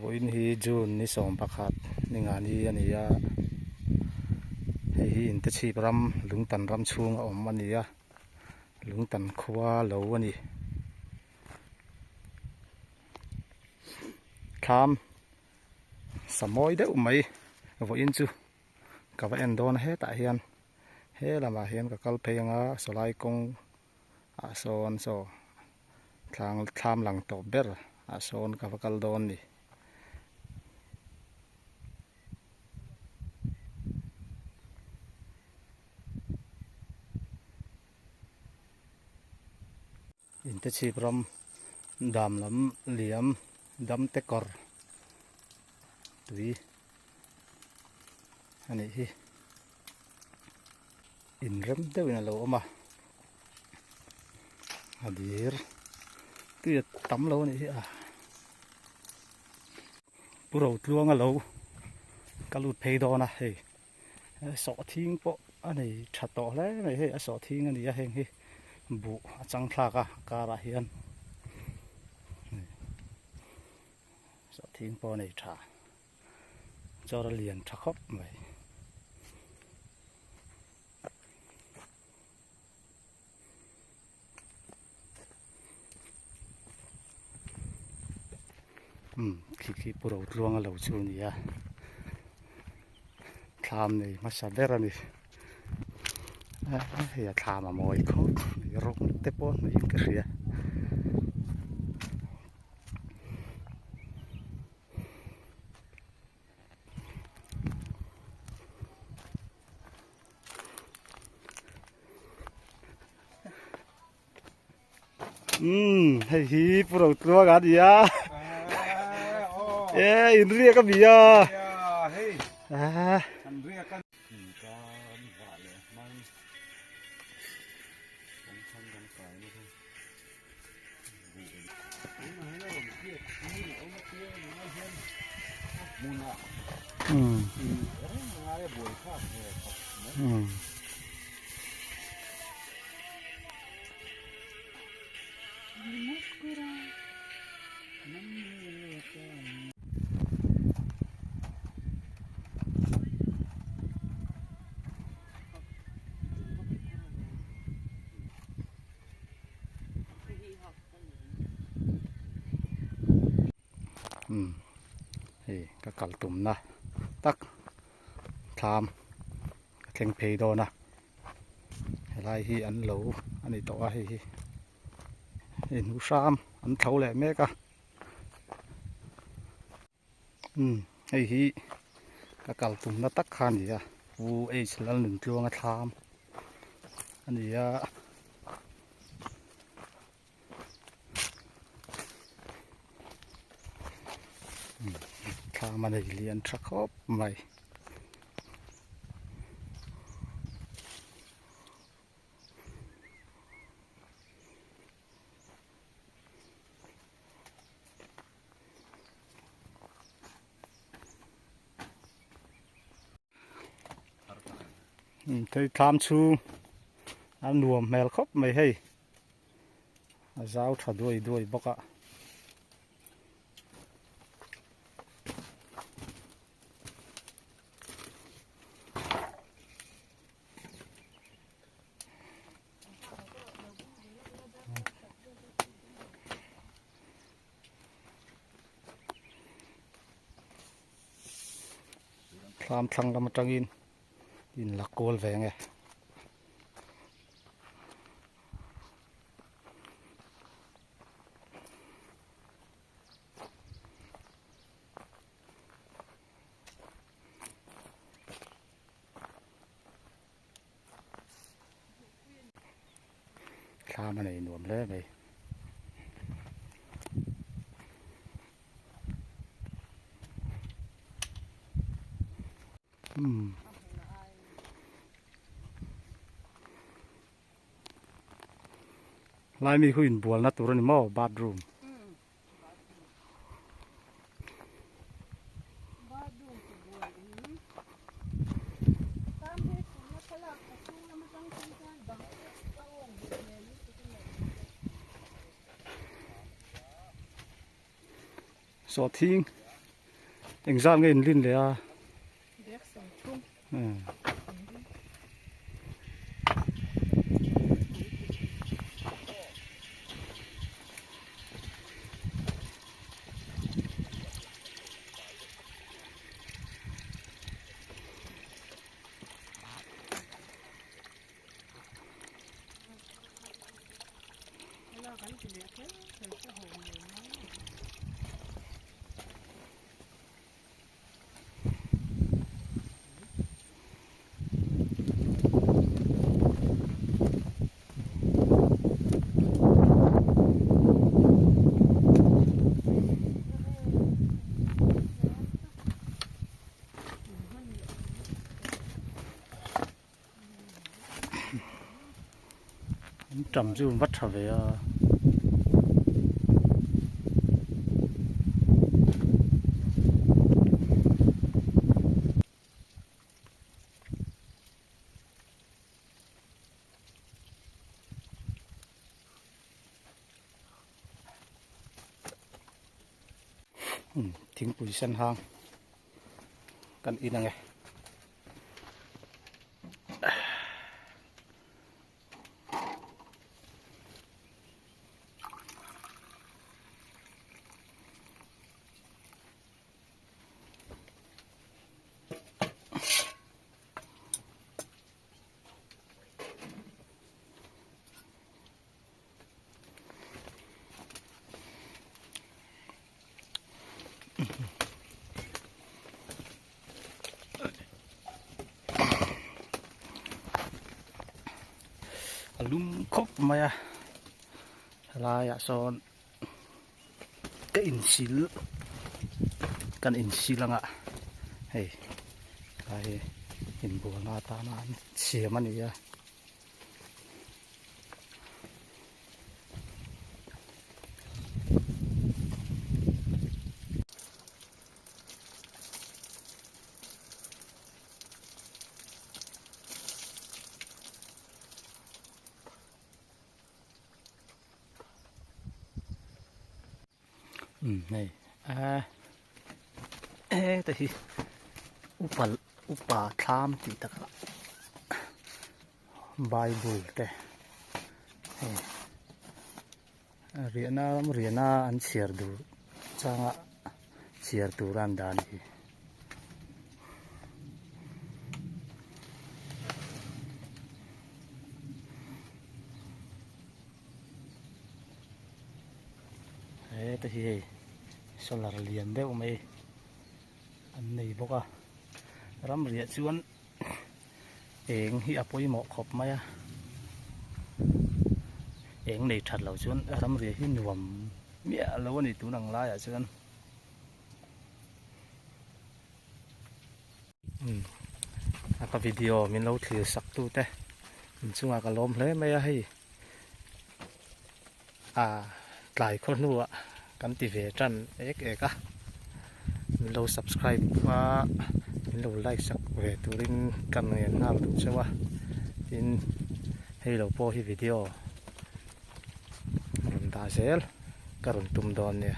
Vawiin hi June ni 11 ni nga ni a ni a, hei hi Intechhip ram Lungtan ram chhung a awm a ni a, Lungtan khua lo a ni. Thlam sa mawi deuh mai vawiin chu ka va en dawn a hetah hian he lamah hian ka kal phei anga sawlai kawng ah sawn saw thlang thlam lang tawp ber ah sawn ka va kal dawn ni. Intechhip ram dam lam liam dam te kawr tui a nih hi inrem deuhin a lo awm a a dir tui a tam lo a nih hi a pu Rotluanga lo ka lut phei dawn a hei Sawhthing pawh a nei tha tawh hle mai hei a sawhthing a ni a heng hi buh a chang thlak a karah hian sawhthing pawh a nei tha chawr a lian tha khawp mai. Umm khi khi pu Rotluanga lo chu a ni a thlam nei hmasa ber a ni hei a thlam a mawi khawp mai rawng te pawh a hnuaiin ka hria. Umm hei hi pu Rotluanga a ni a e in riak a mi a Umm hei ka kal tumna tak thlam ka thleng phei dawn a helai hi an lo a ni tawh a hei hi hei hnu hram an tho leh mek a umm hei hi ka kal tumna tak kha a ni a u H Lalnuntluanga thlam a ni a. Thlam a nei lian tha khawp mai. Thei thlam chhung a nuam hmel khawp mai hei. A zau tha duai duai bawk a. Thlam thlang lam atangin in la kawl ve nge. Thlam a nei nuam hle mai. Umm. Lai mi khu inbualna tur a ni maw bathroom. Sawhthing. Engzat nge in lin leh a? Umm. An tam chu va tha ve a. Thingpui sen hang kan in ang e. A lum khawp mai a helaiah sawn ka insil kan insil anga hei helai hi inbualna atana an siam a ni a. Hei a heta hi upa upa thlam tih takah bible te hei riahna ram riahna an chhiar duh changa chhiar tur a an dah a ni hi. Heta hi hei solar lian deuh mai an nei bawk a ram riah chuan eng hi a pawimawh khawp mai a eng nei that lo chuan ram riah hi nuam miah lo a ni tun ang laiah chuan. A ka video min lo thlir sak tu te inchungah ka lawm hle mai a hei a tlai khaw hnuah kan ti ve tan ek ek a min lo subscribe a min lo like sak ve turin ka ngen nghal duh cheu a tin hei lo pawh hi video rawn dah zel ka rawn tum dawn nia.